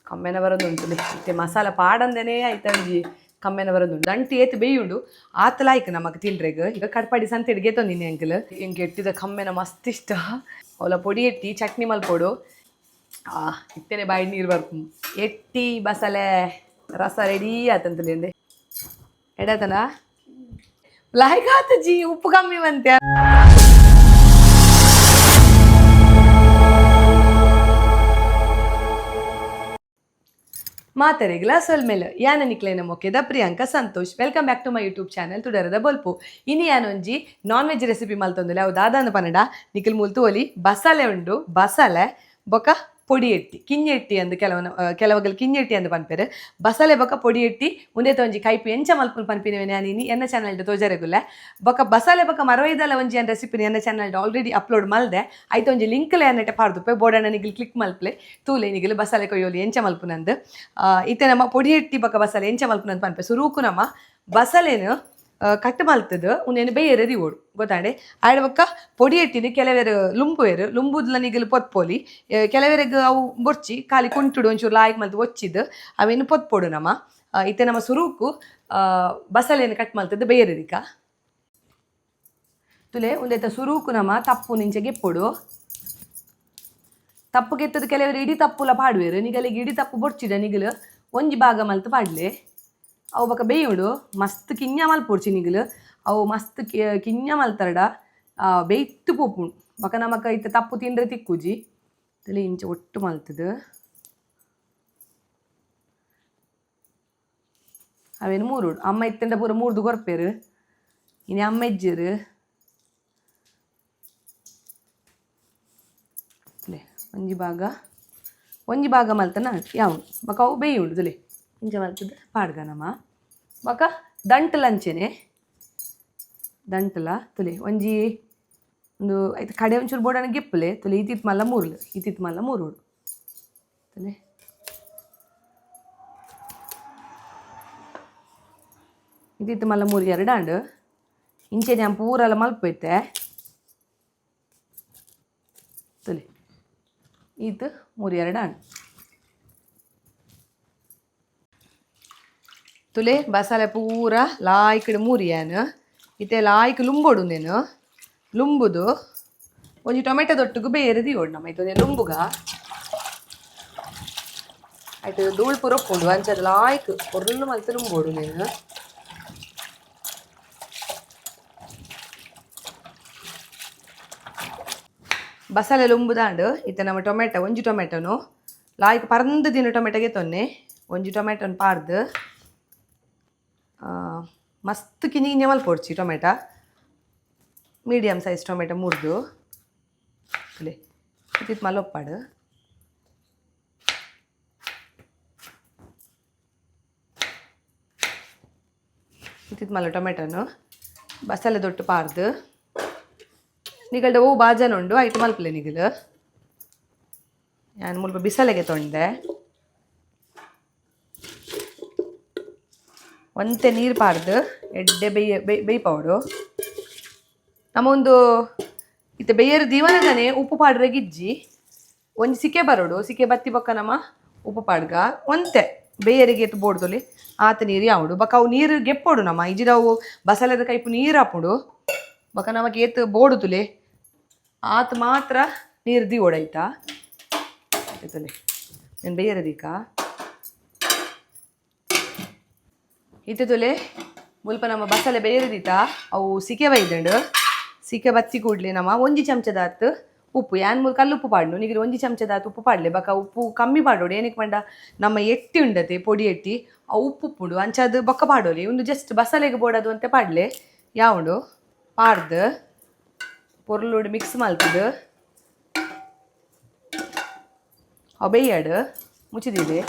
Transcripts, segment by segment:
ಕಮ್ಮೆನ ಬರೋದುಂಟು ಇತ್ತೆ ಮಸಾಲ ಪಾಡಂದೇನೆ ಐತಂಜಿ ಕಮ್ಮೆನ ಬರೋದುಂಟು. ದಂಟು ಏತ್ ಬೇಯುಂಡು ಆತಲ ಆಯ್ತು ನಮಕ್ ತಿಂಡ್ರೆಗ್. ಈಗ ಕಟ್ಪಾಡಿ ಸಂತೆಡ್ ಗೆತೊಂದಿನಿ ಅಂಕಲ್. ಎಂಕ್ ಎಟ್ಟಿದ ಕಮ್ಮೆನ ಮಸ್ತ್ ಇಷ್ಟ. ಅವಲ ಪೊಡಿ ಎಟ್ಟಿ ಚಟ್ನಿ ಮಲ್ಪೊಡು. ಆ ಇತ್ತೇನೆ ಬಾಯಿ ನೀರು ಬರ್ಪು. ಎಟ್ಟಿ ಬಸಲೆ ರಸ ರೆಡಿ ಆತಂತಲೇಂದೆ ಎಡತನ ಲಾಯ್ಕ್ ಆತ ಜಿ ಉಪ್ಪು ಕಮ್ಮಿ ಬಂತೆ. ಮಾತರೆಗ್ಲ ಸೊಲ್ಮೆಲ್ ಯಾನ ನಿಕ್ಲೇನ ಮೊಕೆದ Priyanka Santosh. Welcome back to my YouTube channel ತುಡರದ ಬೊಲ್ಪು. ಇನಿ ಯಾನೊಂಜಿ ನಾನ್ ವೆಜ್ ರೆಸಿಪಿ ಮಲ್ತೊಂದುಲ್ಲೆ. ಅವು ದಾದಾನ ಪನಡ ನಿಕಲ್ ಮುಲ್ತು ಒಲಿ ಬಸಲೆ ಉಂಡು. ಬಸಲೆ ಬೊಕ ಪೊಡಿ ಎಟ್ಟಿ ಕಿഞ്ഞೆಟ್ಟಿ ಅಂದ್ ಕೆಲವನ ಕೆಲವಗಲ್ ಕಿഞ്ഞೆಟ್ಟಿ ಅಂದ್ ಪನ್ಪೆರ್. ಬಸಲೆ ಬೊಕ ಪೊಡಿ ಎಟ್ಟಿ ಉಂದೆತ ಒಂಜಿ ಕೈಪು ಎಂಚ ಮಲ್ಪುನು ಪನ್ಪಿನವೆ ಯಾನ್ ಇನಿ ಎನ್ನ ಚಾನಲ್ಡ್ ತೋಜರೆಗುಲ್ಲೆ. ಬೊಕ ಬಸಲೆ ಬೊಕ ಮರವೈದಲ ಒಂಜಿ ಯಾನ್ ರೆಸಿಪಿನ ಎನ್ನ ಚಾನಲ್ಡ್ ಆಲ್ರೆಡಿ ಅಪ್ಲೋಡ್ ಮಲ್ದೆ. ಐತ ಒಂಜಿ ಲಿಂಕ್ಲ ಎನ್ನಟೆ ಪಾಡ್ದುಪ್ಪೆ. ಬೋಡಾಂಡ ನಿಗಲ್ ಕ್ಲಿಕ್ ಮಲ್ಪಲೆ, ತೂಲೆ ನಿಗಲ್ ಬಸಲೆ ಕೊಯ್ಯೋಲಿ ಎಂಚ ಮಲ್ಪುನಂದ್. ಇತ್ತೆ ನಮ್ಮ ಪೊಡಿ ಎಟ್ಟಿ ಬೊಕ ಬಸಲೆ ಎಂಚ ಮಲ್ಪುನಂದ್ ಪನ್ಪೆ. ಸುರೂಕು ನಮ್ಮ ಬಸಲೆನ್ ಕಟ್ ಮಲ್ತದು ಉಂದೆನ್ ಬೇಯೆರೆ ದೀವೊಡು ಗೊತ್ತಾಂಡೆ. ಆಯ್ಡ್ ಬೊಕ್ಕ ಪೊಡಿ ಎಟ್ಟಿನ ಕೆಲವೆರ್ ಲುಂಬುವೆರ್, ಲುಂಬುದ್ಲ ನಿಗಲ್ ಪೊತ್ಪೊಲಿ. ಕೆಲವೆರೆಗ್ ಅವು ಬೊರ್ಚಿ, ಖಾಲಿ ಕುಂಟುಡು ಒಂಚೂರು ಲಾಯ್ಕ್ ಮಲ್ತ್ ಒಚ್ಚಿದ್ ಅವೆನ್ ಪೊತ್ಪೊಡು ನಮ. ಇತ್ತೆ ನಮ್ಮ ಸುರೂಕು ಬಸಲೆನ್ ಕಟ್ ಮಲ್ತದು ಬೇಯೆರೆ ದೀಕ. ತುಲೆ ಉಂದೆತ ಸುರೂಕು ನಮ ತಪ್ಪು ನಿಂಚ ಗೆಪ್ಪೊಡು. ತಪ್ಪು ಗೆತ್ತದ ಕೆಲವರು ಇಡೀ ತಪ್ಪುಲ ಪಾಡುವೆರ್. ನಿಗಲಿಗೆ ಇಡೀ ತಪ್ಪು ಬೊರ್ಚಿಡ ನಿಗಲು ಒಂಜಿ ಭಾಗ ಮಲ್ತ್ ಪಾಡ್ಲೆ. ಅವು ಬೊಕ ಬೇಯುಂಡು. ಮಸ್ತ್ ಕಿഞ്ഞ ಮಲ್ಪೊಡ್ಚಿ ನಿಗಲು. ಅವು ಮಸ್ತ್ ಕಿഞ്ഞ ಮಲ್ತರಡ ಬೇಯ್ತು ಪೋಪುಂಡು. ಬೊಕ ನಮಕ್ ಇತ್ತೆ ತಪ್ಪು ತಿಂದ್ರೆ ತಿಕ್ಕುಜಿ. ತಲೆ ಇಂಚ ಒಟ್ಟು ಮಲ್ತದು ಅವೇನು ಮೂರುಡು. ಅಮ್ಮ ಇತ್ತಂಡ ಪೂರ ಮೂರ್ದು ಕೊರ್ಪೆರು. ಇನಿ ಅಮ್ಮ ಇಜ್ಜೆರು. ತುಲೆ ಒಂಜಿ ಭಾಗ ಒಂಜಿ ಭಾಗ ಮಲ್ತನ ಯಾವು ಬೊಕ ಅವು ಬೇಯುಂಡು. ತುಲೆ ಇಂಚ ಮಲ್ತದ ಪಾಡ್ಗ ನಮ. ಬೊಕ ದಂಟಲ ಅಂಚೆನೆ ದಂಟಲ ತುಲೆ ಒಂಜಿ ಒಂದು ಐತ ಕಡೆ ಒಂಚೂರು ಬೋಡಾನ ಗೆಪ್ಪುಲೆ. ತುಲೆ ಇತ್ತಿತ್ ಮಲ್ಲ ಮೂರ್ಲು, ಇತ್ತಿತ್ ಮಲ್ಲ ಮೂರುಡು. ತುಲೆ ಇತ್ತಿತ್ ಮಲ್ಲ ಮೂರು ಎರಡಾಂಡ್. ಇಂಚೆನೆ ಯಾನ್ ಪೂರಲ ಮಲ್ಪೈತೆ. ತುಲೆ ಈತ್ ಮೂರು ಎರಡಾಂಡ್. ತುಲೆ ಬಸಲೆ ಪೂರ ಲಾಯ್ಕಡ್ ಮೂರಿಯಾನ್. ಇತ್ತೆ ಲಾಯ್ಕ್ ಲುಂಬೊಡು. ಉಂದೆನ್ ಲುಂಬುದು ಒಂಜಿ ಟೊಮೆಟೊ ದೊಟ್ಟುಗು ಬೇರೆ ದೀವೊಡು ನಮ್ಮ. ಇತ್ತೆ ಲುಂಬುಗ ಆಯ್ತು. ಧೂಳ್ ಪೂರ ಉಪ್ಪುಂಡು, ಅಂಚ ಲಾಯ್ಕ್ ಪೊರ್ಲು ಮಲ್ತ್ ಲುಂಬೊಡು ಉಂದೆನ್. ಬಸಲೆ ಲುಂಬುದಾಂಡ್. ಇತ್ತೆ ನಮ್ಮ ಟೊಮೆಟೊ ಒಂಜಿ ಟೊಮೆಟೊನು ಲಾಯ್ಕ್ ಪರಂದು ದಿನ ಟೊಮೆಟೊಗೆ ತೊನ್ನೆ. ಒಂಜಿ ಟೊಮೆಟೊನು ಪಾಡ್ದು ಮಸ್ತ್ ಕಿഞ്ഞಿ ಕಿഞ്ഞ ಮಲ್ಪೊಡ್ಚಿ tomato. Medium size tomato ಮುರ್ದು ತುಲೆ ಇತ್ತಿತ್ ಮಲ್ಲೊಪ್ಪಾಡು. ಇತ್ತಿತ್ ಮಲ್ಲ ಟೊಮೆಟೊನು ಬಸಲೆ ದೊಟ್ಟು ಪಾಡ್ದು ನಿಗಲ್ಡ ಓ ಬಾಜನ ಉಂಡು ಐಟ್ ಮಲ್ಪಲೆ ನಿಗಲ್. ಯಾನ್ ಮುಲ್ಪ ಬಿಸಲೆಗೆ ತೊಂಡೆ. ಒಂತೆ ನೀರು ಪಾಡ್ದು ಎಡ್ಡೆ ಬೇಯ ಬೇಯ್ಪಾವೊಡು. ನಮ್ಮ ಒಂದು ಇತ್ತೆ ಬೇಯರ್ ದೀವನಗನೆ ಉಪ್ಪು ಪಾಡ್ರೆ ಗಿಜ್ಜಿ. ಒಂಜಿ ಸಿಕೆ ಬರೋಡು. ಸಿಕೆ ಬತ್ತಿ ಬೊಕ್ಕ ನಮ್ಮ ಉಪ್ಪು ಪಾಡ್ಗ. ಒಂತೆ ಬೇಯರಿಗೆ ಎತ್ತು ಬೋಡ್ದೊಲಿ ಆತ ನೀರು ಯಾವುಡು. ಬೊಕ ಅವು ನೀರು ಗೆಪ್ಪೊಡು ನಮ್ಮ. ಇಜ್ಜಿಡ ಅವು ಬಸಲೆದ ಕೈಪು ನೀರು ಆಪುಂಡು. ಬೊಕ ನಮಕ್ ಏತ್ ಬೋಡು ತುಲೆ ಆತ ಮಾತ್ರ ನೀರು ದೀವೊಡೈತಾ ತುಲೆ. నేను ಬೇಯರ ದೀಕ. ಇತ್ತೆ ತುಲೆ ಮುಲ್ಪ ನಮ್ಮ ಬಸಲೆ ಬೇಯರ ದೀತ. ಅವು ಸಿಕೆ ಬೈದಂಡು. ಸಿಕೆ ಬತ್ತಿ ಕೂಡ್ಲೆ ನಮ್ಮ ಒಂಜಿ ಚಮಚದಾತ್ ಉಪ್ಪು. ಯಾನ್ ಮೂಲು ಕಲ್ಲುಪ್ಪು ಪಾಡ್ನು. ನಿಗಲ್ ಒಂಜಿ ಚಮಚದಾತ್ ಉಪ್ಪು ಪಾಡ್ಲೆ. ಬೊಕ ಉಪ್ಪು ಕಮ್ಮಿ ಪಾಡೋಡು. ಏನಕ್ಕೆ ಪಂಡ ನಮ್ಮ ಎಟ್ಟಿ ಉಂಡತೆ ಪೊಡಿ ಎಟ್ಟಿ, ಅವು ಉಪ್ಪು ಉಪ್ಪುಂಡು. ಅಂಚಾದ್ ಬೊಕ್ಕ ಪಾಡೋಲಿ. ಉಂದು ಜಸ್ಟ್ ಬಸಲೆಗ್ ಬೋಡದು ಅಂತೆ ಪಾಡ್ಲೆ ಯಾವುಂಡು. ಪಾಡ್ದು ಪೊರ್ಲುಡು ಮಿಕ್ಸ್ ಮಲ್ತದು ಅವು ಬೇಯಡ್ ಮುಚ್ಚಿದೀವಿ.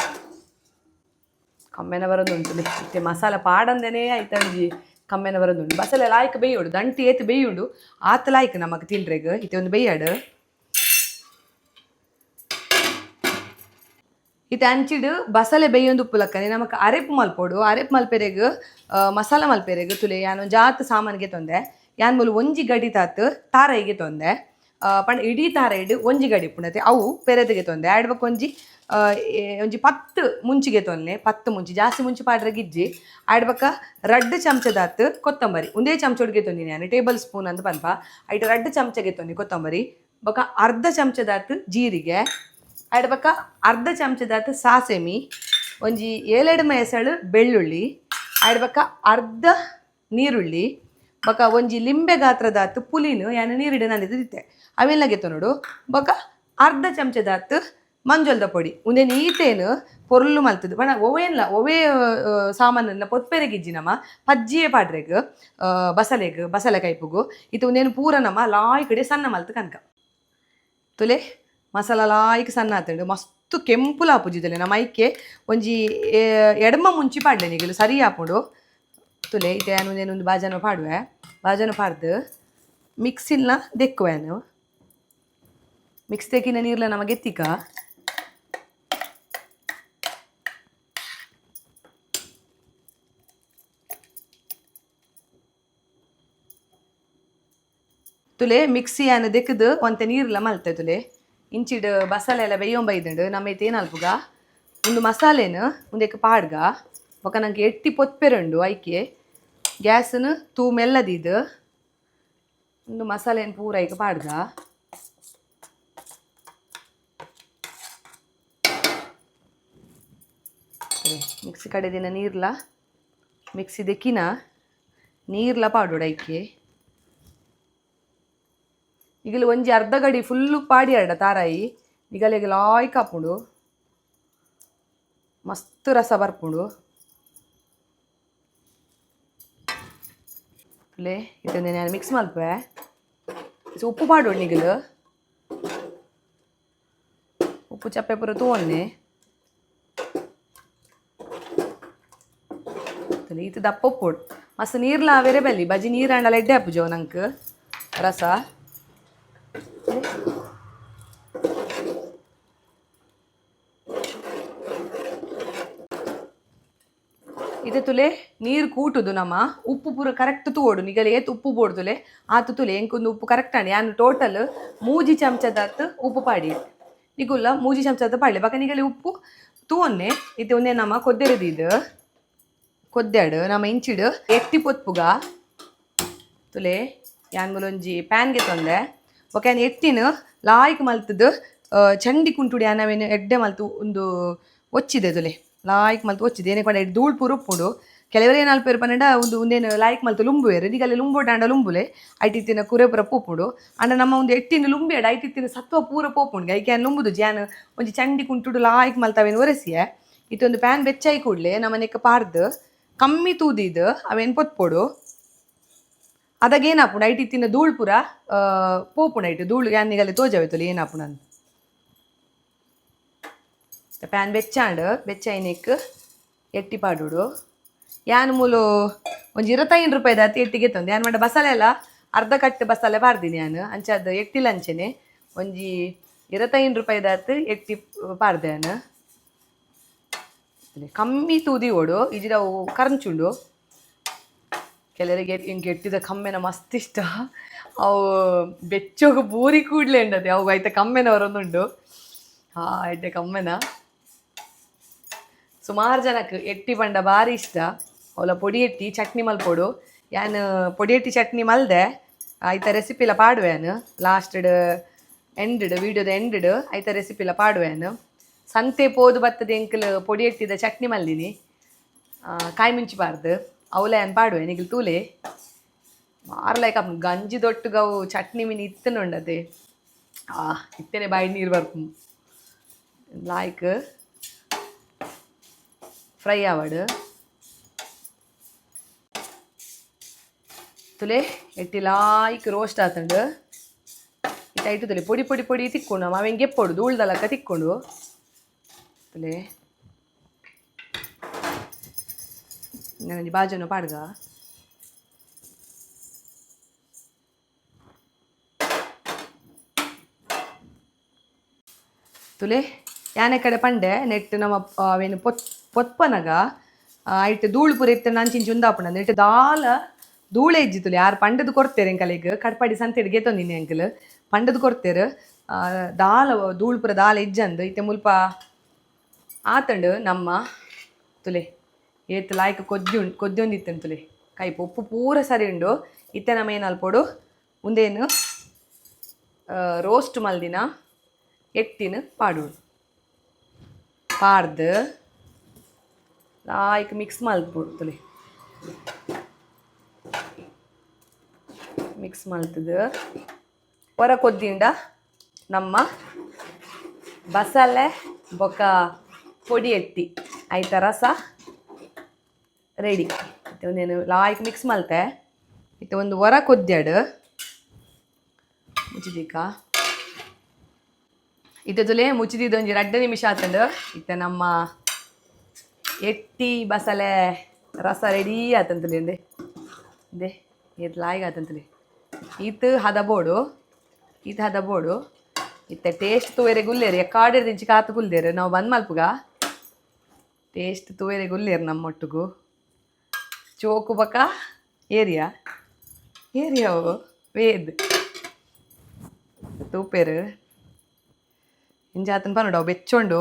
ಕಮ್ಮೆನ ಬರೋದುಂಟು. ಇತ್ತೆ ಮಸಾಲ ಪಾಡಂದೇನೆ ಐತಂಜಿ ಕಮ್ಮೆನ ಬರೋದುಂಟು. ಬಸಲೆ ಲಾಯ್ಕ್ ಬೇಯೋಡು. ದಂಟು ಏತ್ ಬೇಯುಂಡು ಆತ ಲಾಯ್ಕ್ ನಮಕ್ ತಿಂಡ್ರೆಗ್. ಇತ್ತೆ ಒಂದು ಬೇಯಾಡು. ಇತ್ತೆ ಅಂಚಿಡ್ ಬಸಲೆ ಬೇಯೊಂದು ಉಪ್ಪುಲಕ್ಕನೆ ನಮಕ್ ಅರೆಪು ಮಲ್ಪೊಡು. ಅರೆಪು ಮಲ್ಪೆರೆಗ್ ಮಸಾಲ ಮಲ್ಪೆರೆಗ್ ತುಲೆ ಯಾನ್ ಒಂಜಾತ್ ಸಾಮಾನ್ಗೆ ತೊಂದೆ. ಯಾನ್ ಮೂಲು ಒಂಜಿ ಗಡಿ ತಾತ್ ತಾರೈಗೆ ತೊಂದೆ. ಪಂಡ ಇಡೀ ತಾರೈಡ್ ಒಂಜಿ ಗಡಿ ಉಪ್ಪುಂಡತೆ, ಅವು ಪೆರೆದಿಗೆ ತೊಂದೆ. ಆಯ್ಡ್ ಬೊಕ ಒಂಜಿ ಒಂಜಿ 10 ಮುಂಚಿಗೆ ತೊನ್ನೆ 10 ಮುಂಚಿ ಜಾಸ್ತಿ ಮುಂಚಿ ಪಾಡ್ರೆ ಗಿಜ್ಜಿ ಆಯ್ಡ್ ಬೊಕ್ಕ ರಡ್ಡ್ ಚಮಚದಾತ್ ಕೊತ್ತಂಬರಿ ಒಂದೇ ಚಮಚೊಡಿಗೆ ತೊಂದಿನಿ ನಾನು ಟೇಬಲ್ ಸ್ಪೂನ್ ಅಂತ ಪನ್ಪ ಐಟ್ ರಡ್ಡ್ ಚಮಚಗೆ ತೊಂದಿ ಕೊತ್ತಂಬರಿ ಬೊಕ್ಕ ಅರ್ಧ ಚಮಚದಾತ್ ಜೀರಿಗೆ ಆಯ್ಡ್ ಬೊಕ್ಕ ಅರ್ಧ ಚಮಚದಾತ್ ಸಾಸೆಮಿ ಒಂಜಿ ಏಳೆಡು ಮೇಸಳು ಬೆಳ್ಳುಳ್ಳಿ ಆಯ್ಡ್ ಬೊಕ್ಕ ಅರ್ಧ ನೀರುಳ್ಳಿ ಬೊಕ್ಕ ಒಂಜಿ ಲಿಂಬೆ ಗಾತ್ರದಾತ್ ಪುಲಿನು ಯಾನ್ ನೀರಿಡ ನಾನು ದಿತ್ತೆ ಅವೆಲ್ಲ ಗೆತ್ತೊನೊಡು ಬೊಕ್ಕ ಅರ್ಧ ಚಮಚದಾತ್ ಮಂಜೊಲ್ದ ಪೊಡಿ ಉಂದೆನ್ ಈತೇನು ಪೊರ್ಲು ಮಲ್ತದು ಪಂಡ ಒವೇನ್ಲ ಒವೇ ಸಾಮಾನೆಲ್ಲ ಪೊತ್ಪೆರೆಗಿಜ್ಜಿ ನಮ ಪಜ್ಜಿಯೇ ಪಾಡ್ರೆಗ್ ಬಸಲೆಗ್ ಬಸಲೆ ಕೈಪುಗು ಇತ್ತೆ ಉಂದೆನ್ ಪೂರ ನಮ ಲಾಯ್ ಕಡೆ ಸಣ್ಣ ಮಲ್ತ್ ಕನಕ ತುಲೆ ಮಸಾಲ ಲಾಯ್ಕ್ ಸಣ್ಣ ಆತುಂಡು ಮಸ್ತ್ ಕೆಂಪುಲ ಆಪುಜಿ ತುಲೆ ನಮ್ಮ ಐಕೆ ಒಂಜಿ ಎಡಮ ಮುಂಚಿ ಪಾಡ್ಲೆ ನಿಗಲು ಸರಿ ಆಪುಂಡು ತುಲೆ ಇತ್ತೆ ಯಾನ್ ಉಂದೆನ್ ಒಂದು ಬಾಜನ ಪಾಡುವೆ ಬಾಜನ ಪಾಡ್ದು ಮಿಕ್ಸಿಲ್ನ ದೆಕ್ಕುವೆ ಯಾನ್ ಮಿಕ್ಸ್ ತೆಕ್ಕಿನ ನೀರ್ಲ ನಮಗೆ ಎತ್ತಿಕ ತುಲೆ ಮಿಕ್ಸಿ ಯಾನ್ ದೆಕ್ಕದು ಒಂತೆ ನೀರ್ಲ ಮಲ್ತೆ ತುಲೆ ಇಂಚಿಡ್ ಬಸಲೆ ಎಲ್ಲ ಬೆಯ್ಯೊಂಬೈದುಂಡು ನಮ್ಮ ಐತೆ ಏನಾಲ್ಪುಗ ಒಂದು ಮಸಾಲೆನ ಉಂದೆಕ್ ಪಾಡ್ಗ ಬೊಕ ನಂಗೆ ಎಟ್ಟಿ ಪೊತ್ಪೆರುಂಡು ಐಕೆ ಗ್ಯಾಸ್ನ ತೂ ಮೆಲ್ಲದಿದ್ದು ಒಂದು ಮಸಾಲೆನ ಪೂರ ಐಕ್ ಪಾಡ್ಗ ಮಿಕ್ಸಿ ಕಡೆ ದಿನ ನೀರ್ಲ ಮಿಕ್ಸಿ ದೆಕ್ಕಿನ ನೀರ್ಲ ಪಾಡೋಡು ಐಕೆ ಈಗಲ ಒಂಜಿ ಅರ್ಧ ಗಡಿ ಫುಲ್ಲು ಪಾಡಿ ಅರಡ ತಾರಾಯಿ ನಿಗಲೆಗ್ ಲಾಯ್ಕ್ ಆಪುಂಡು ಮಸ್ತ್ ರಸ ಬರ್ಪುಂಡು ಲೇ ಇದನ್ನೇ ನಾನು ಮಿಕ್ಸ್ ಮಲ್ಪೆ ಉಪ್ಪು ಪಾಡೋಡು ನಿಗಲು ಉಪ್ಪು ಚಪ್ಪೆ ಪೂರ ತೂವೊನ್ನೆ ಈತ ದಪ್ಪ ಉಪ್ಪುಡು ಮಸ್ತ್ ನೀರ್ಲ ಬೇರೆ ಬಲ್ಲಿ ಬಜಿ ನೀರು ಅಂಡಲ ಎಡ್ಡೆ ಆಪುಜೋ ನಂಕ್ ರಸ ಇದು ತುಲೆ ನೀರು ಕೂಟುದು ನಮ್ಮ ಉಪ್ಪು ಪೂರ ಕರೆಕ್ಟ್ ತೂವೊಡು ನಿಗಲ ಏತ್ ಉಪ್ಪು ಬೋಡು ತುಲೆ ಆತು ತುಲೆ ಎಂಕೊಂದು ಉಪ್ಪು ಕರೆಕ್ಟ್ ಆಂಡ್ ಯಾನ್ ಟೋಟಲ್ ಮೂಜಿ ಚಮಚದಾತ್ ಉಪ್ಪು ಪಾಡಿ ನಿಗುಲ್ಲ ಮೂಜಿ ಚಮಚದ ಪಾಡ್ಲೆ ಬಕ ನಿಗಲೆ ಉಪ್ಪು ತೂವೊನ್ನೆ ಇತ್ತೆ ಒಂದೇ ನಮ್ಮ ಕೊದ್ದೆರದಿದು ಕೊದ್ದೆಡು ನಮ್ಮ ಇಂಚಿಡು ಎಟ್ಟಿ ಪೊತ್ಪುಗ ತುಲೆ ಯಾನ್ ಮೂಲೊಂಜಿ ಪ್ಯಾನ್ಗೆ ತೊಂದೆ ಬೊಕ ಯಾನ್ ಎಟ್ಟಿನ ಲಾಯ್ಕ್ ಮಲ್ತದು ಚಂಡಿ ಕುಂಟುಡಿ ಯಾನವೇನು ಎಡ್ಡೆ ಮಲ್ತು ಒಂದು ಒಚ್ಚಿದೆ ತುಲೆ ಲಾಯ್ಕ್ ಮಲ್ತು ಒಚ್ಚಿದೆ ಏನೇ ಪಂಡ ಧೂಳ್ ಪೂರ ಉಪ್ಪುಂಡು ಕೆಲವರು ಏನು ಅಲ್ಪೇರು ಪನ್ನಡ ಒಂದು ಒಂದೇನು ಲಾಯ್ಕ್ ಮಲ್ತು ಲುಂಬುವೇರು ನಿಗಲ್ಲಿ ಲುಂಬೋಡು ಲುಂಬುಲೆ ಐಟಿತ್ತಿನ ಕುರೆ ಪೂರ ಪೋಪುಂಡು ಅಂಡ ನಮ್ಮ ಒಂದು ಎಟ್ಟಿನ ಲುಂಬೆಡ ಐಟಿತ್ತಿನ ಸತ್ವ ಪೂರ ಪೋಪುಂಡು ಐಕೆ ಯಾನ್ ಲುಂಬುದು ಜ್ಯಾನ್ ಒಂಜಿ ಚಂಡಿ ಕುಂಟುಡು ಲಾಯ್ಕ್ ಮಲ್ತವೇನು ಒರೆಸಿಯೆ ಇತ್ತೊಂದು ಪ್ಯಾನ್ ಬೆಚ್ಚಾಯಿ ಕೂಡಲೇ ನಮ್ಮನೆಕ್ ಪಾರ್ದು ಕಮ್ಮಿ ತೂದಿದ್ದು ಅವೇನು ಪೊತ್ಪೊಡು ಅದಾಗ ಏನಾಪುಂಡು ಐಟ್ ಇತ್ತಿನ ಧೂಳ್ ಪೂರ ಪೋಪುಂಡು ಐಟ್ ಧೂಳು ಯಾನಿಗಲ್ಲಿ ತೋಜಾವೆ ತೊಲಿ ಏನಾಪುಂಡು ಅಂದ್ ಪ್ಯಾನ್ ಬೆಚ್ಚಾಂಡ್ ಬೆಚ್ಚಾಯಿನೆಕ್ ಎಟ್ಟಿ ಪಾಡುಡು ಯಾನ್ ಮೂಲು ಒಂಜಿ 25 ರೂಪಾಯಿದ ಅತಿ ಎಟ್ಟಿಗೆ ತಂದು ಯಾನ್ ಮಂಡ ಬಸಲೆ ಎಲ್ಲ ಅರ್ಧ ಕಟ್ಟು ಬಸಲೆ ಪಾರ್ದಿನಿ ಯಾನ್ ಅಂಚಾದ ಎಟ್ಟಿಲ ಅಂಚೆನೆ ಒಂಜಿ 25 ರೂಪಾಯಿದ ಅತ್ ಎಟ್ಟಿ ಪಾರ್ದೆ ಯಾನ್ ಕಮ್ಮಿ ತೂದಿ ಓಡು ಇಜಿಡ ಅವು ಕರಂಚುಂಡು ಕೆಲವರಿಗೆ ಹಿಂಗೆ ಎಟ್ಟಿದ ಕಮ್ಮೆನ ಮಸ್ತ್ ಇಷ್ಟ ಅವು ಬೆಚ್ಚೋಗ ಬೂರಿ ಕೂಡ್ಲೆ ಉಂಡದೆ ಅವು ಐತ ಕಮ್ಮೆನ ಹೊರೊಂದುಂಡು ಹಾ ಎಡ್ಡೆ ಕಮ್ಮೆನ ಸುಮಾರು ಜನಕ್ಕೆ ಎಟ್ಟಿ ಪಂಡ ಭಾರಿ ಇಷ್ಟ ಅವಲ ಪೊಡಿ ಎಟ್ಟಿ ಚಟ್ನಿ ಮಲ್ಪೊಡು ಯಾನ್ ಪೊಡಿ ಎಟ್ಟಿ ಚಟ್ನಿ ಮಲ್ದೆ ಐತ ರೆಸಿಪಿಲ ಪಾಡುವೆ ಯಾನ್ ಲಾಸ್ಟ್ಡ್ ಎಂಡ್ ವೀಡಿಯೋದ ಎಂಡ್ ಐತ ರೆಸಿಪಿಲ ಪಾಡುವೆ ಯಾನ್ ಸಂತೆ ಪೋದು ಬತ್ತದ ಎಂಕಲ್ ಪೊಡಿ ಎಟ್ಟಿದ ಚಟ್ನಿ ಮಲ್ದಿನಿ ಕಾಯಿ ಮುಂಚಿ ಬಾರ್ದು ಅವಲ ಯಾನ್ ಪಾಡುವೆ ನಿಗಲ್ ತೂಲೆ ಮಾರ್ಲೈಕ್ ಅಪ್ಪ ಗಂಜಿ ದೊಟ್ಟುಗವು ಚಟ್ನಿ ಮೀನು ಇತ್ತನುಂಡತೆ ಆ ಇತ್ತನೆ ಬಾಯಿ ನೀರು ಬರ್ಪು ಲಾಯ್ಕ್ ಫ್ರೈ ಆವಡ್ ತುಲೆ ಎಟ್ಟಿ ಲಾಯ್ಕ್ ರೋಸ್ಟ್ ಆತಂಡು ಇತ್ತ ಇಟ್ಟು ತುಲೆ ಪೊಡಿ ಪೊಡಿ ಪೊಡಿ ತಿಕ್ಕೊಂಡು ಮಾವಿನ ಗೆಪ್ಪೊಡು ಧೂಳ್ದಲಕ್ಕ ತಿಕ್ಕೊಂಡು ತುಲೆ ನಾನು ಬಾಜನ ಪಾಡ್ಗ ತುಲೆ ಯಾನೆ ಕಡೆ ಪಂಡೆ ನೆಟ್ ನಮ್ಮ ಅವೇನು ಪೊತ್ಪನಗ ಐಟ್ ಧೂಳು ಪೂರ ಇತ್ತೆ ನಂಚಿಂಚಿ ಉಂದಾಪುಂಡು ನೆಟ್ ದಾಲ ಧೂಳೆ ಇಜ್ಜಿ ತುಲೆ ಯಾರು ಪಂಡದು ಕೊಡ್ತೇರೆ ಎಂಕಲೆಗ್ ಕಟ್ಪಾಡಿ ಸಂತೆಡ್ ಗೆತ್ತೊಂದಿನಿ ಅಂಕಲ್ ಪಂಡದು ಕೊಡ್ತೇರು ದಾಲ ಧೂಳು ಪೂರ ದಾಲ ಇಜ್ಜಂದು ಇತ್ತೆ ಮುಲ್ಪ ಆತಂಡು ನಮ್ಮ ತುಲೆ ಏತ್ ಲಾಯ್ಕ್ ಕೊದ್ದಿ ಉಂಡು, ಕೊದ್ದಿಯೊಂದಿತ್ತಂಡು ತುಲೆ. ಕೈಪು ಉಪ್ಪು ಪೂರ ಸರಿ ಉಂಡು. ಇತ್ತೆ ನಮ್ಮ ಏನು ಉಂದೇನು ರೋಸ್ಟ್ ಮಲ್ದಿನ ಎಟ್ಟಿನ ಪಾಡೋಡು. ಪಾಡ್ದು ಲಾಯ್ಕ್ ಮಿಕ್ಸ್ ಮಲ್ಪೊಡು ತುಲೆ. ಮಿಕ್ಸ್ ಮಲ್ತದು ಹೊರ ಕೊದ್ದಿಂಡ ನಮ್ಮ ಬಸಲೆ ಬೊಕ್ಕ ಪೊಡಿ ಎಟ್ಟಿ ಐತ ರಸ ರೆಡಿ. ಇತ್ತೆ ಒಂದೇನು ಲಾಯ್ಕ್ ಮಿಕ್ಸ್ ಮಲ್ತೆ. ಇತ್ತೆ ಒಂದು ಹೊರ ಕೊದ್ಯಾಡು ಮುಚ್ಚಿದೀಕ. ಇತ್ತೆ ತುಲೆ ಮುಚ್ಚಿದಿದ್ದು ಒಂಜಿ 2 ನಿಮಿಷ ಆತಂಡು. ಇತ್ತೆ ನಮ್ಮ ಎಟ್ಟಿ ಬಸಲೆ ರಸ ರೆಡಿ ಆತಂತಲೆ. ಅಂದೆ ಅಂದೆ ಏತ್ ಲಾಯ್ಕ್ ಆತಂತಲೆ. ಈತ್ ಹದ ಬೋಡು, ಈತ್ ಹದ ಬೋಡು. ಇತ್ತೆ ಟೇಸ್ಟ್ ತೂವೆರೆ ಗುಲ್ಲೇರು ಎಕ್ಕಾಡಿರ್ದಿಂಚಿ ಕಾತು ಕುಲ್ದೇರು. ನಾವು ಬಂದ್ ಮಲ್ಪುಗ. ಟೇಸ್ಟ್ ತೂವೆರೆ ಗುಲ್ಲೇರು ನಮ್ಮೊಟ್ಟುಗು. ಚೋಕು ಬಕ ಏರಿಯಾ ಏರಿಯಾ ವೇದ್ ತೂಪೇರು ಇಂಜಾತನ್ ಪನ್ನೋಡು. ಅವು ಬೆಚ್ಚೊಂಡು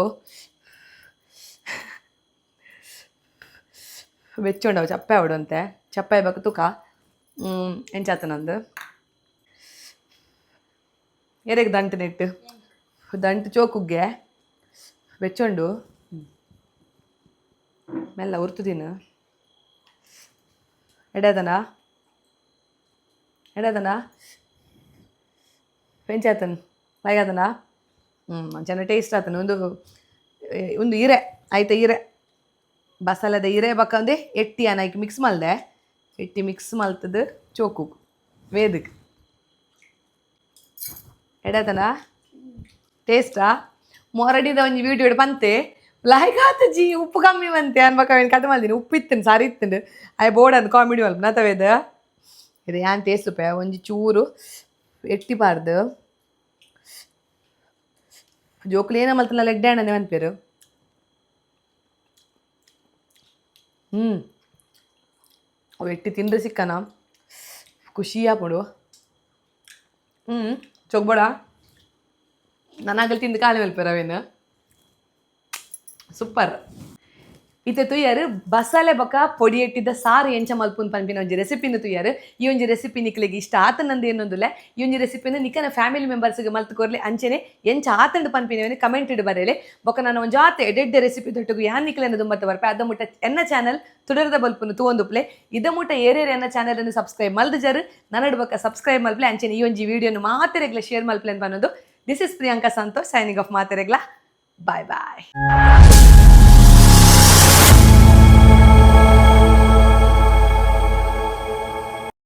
ಬೆಚ್ಚೊಂಡು, ಅವು ಚಪ್ಪೆ ಆವಡು ಅಂತೆ. ಚಪ್ಪೆ ಬಕ ತೂಕ ಎಂಚಾತನಂದು. ಎರೆಗ್ ದಂಟು ನೆಟ್ಟು ದಂಟು ಚೋಕುಗ್ಗೆ ಬೆಚ್ಚೊಂಡು ಮೆಲ್ಲ ಉರ್ತುದಿನ. ಎಡದನ ಎಡದನ ಪೆಂಚಾತನ್ ಲೈಗಾತನ. ಚೆನ್ನ ಟೇಸ್ಟ್ ಆತನ. ಒಂದು ಒಂದು ಇರೆ ಆಯ್ತಾ, ಇರೆ ಬಸಲದ ಇರೆ ಬಕ್ಕ ಒಂದೇ ಎಟ್ಟಿ ಅನೈಕ್ ಮಿಕ್ಸ್ ಮಲ್ದೆ. ಎಟ್ಟಿ ಮಿಕ್ಸ್ ಮಲ್ತದ ಚೋಕು ವೇದಕ್ ಎಡತನ ಟೇಸ್ಟಾ. ಮೊರಡಿದ ಒಂಜಿ ವೀಡಿಯೋ ಪಂತೆ ಲಾಯ್ಕ್ ಆತಜಿ, ಉಪ್ಪು ಕಮ್ಮಿ ಬಂತೆ ಅನ್ಬಕ ಕಟ್ ಮಲ್ದಿನಿ. ಉಪ್ಪು ಇತ್ತನು, ಸಾರಿ ಇತ್ತುಂಡು. ಆಯ್ ಬೋರ್ಡ್ ಅಂದ್ ಕಾಮಿಡಿ ಮಲ್ಪ ನತವೇದ. ಇದು ಯಾನ್ ಟೇಸ್ಟ್ ಉಪ್ಪೆ. ಒಂಜಿ ಚೂರು ಎಟ್ಟಿ ಪಾರ್ದು ಜೋಕುಲು ಏನ ಮಲ್ತನ ಎಡ್ಡೆ ಅಣ್ಣನೆ ಮನ್ಪೇರು. ಅವು ಎಟ್ಟಿ ತಿಂದ್ರೆ ಸಿಕ್ಕನ ಖುಷಿ ಆಪುಂಡು. ಚೊಗ್ಬೋಡ ನನ್ನಾಗಲ್ಲಿ ತಿಂದು ಖಾಲಿ ಮಲ್ಪೇರು ಅವೇನು. ಸೂಪರ್. ಇತ್ತೆ ತುಯ್ಯಾರು ಬಸಲೆ ಬೊಕ ಪೊಡಿ ಎಟ್ಟಿದ್ದ ಸಾರು ಎಂಚ ಮಲ್ಪುನ್ ಪನ್ಪಿನ ಒಂಜಿ ರೆಸಿಪಿನ ತುಯ್ಯಾರು. ಈ ಒಂಜಿ ರೆಸಿಪಿ ನಿಕ್ಲೆಗ್ ಇಷ್ಟ ಆತನಂದು ಏನೊಂದುಲೆ. ಈ ಒಂಜಿ ರೆಸಿಪಿನ ನಿಕನ ಫ್ಯಾಮಿಲಿ ಮೆಂಬರ್ಸ್ಗೆ ಮಲ್ತ್ ಕೊರ್ಲೆ. ಅಂಚೆನೆ ಎಂಚ ಆತಂಡ್ ಪನ್ಪಿನ ಕಮೆಂಟ್ ಇಡು ಬರೇಲೆ. ಬೊಕ ನಾನು ಒಂಜಾತೆ ಎಡೆಡ್ಡೆ ರೆಸಿಪಿ ದೊಟ್ಟುಗು ಯಾನ್ ನಿಕ್ಲೆನ ದುಂಬತ್ತ ಬರ್ಪೆ. ಅದ ಮುಟ್ಟ ಎನ್ನ ಚಾನಲ್ ತುಡರದ ಬಲ್ಪುನು ತೂವೊಂದುಪ್ಲೆ. ಇದ ಮುಟ್ಟ ಏರೇರು ಎನ್ನ ಚಾನಲ್ ಅನ್ನು ಸಬ್ಸ್ಕ್ರೈಬ್ ಮಲ್ದಜರು ನನ್ನಡು ಬೊಕ ಸಬ್ಸ್ಕ್ರೈಬ್ ಮಲ್ಪ್ಲೆ. ಅಂಚೆನೆ ಈ ಒಂಜಿ ವಿಡಿಯೋನು ಮಾತೆರೆಗ್ಲ ಶೇರ್ ಮಲ್ಪ್ಲೆ ಅಂತ ಅನ್ನೋದು. This is Priyanka Santosh signing off. ಮಾತೆರೆಗ್ಲ bye bye.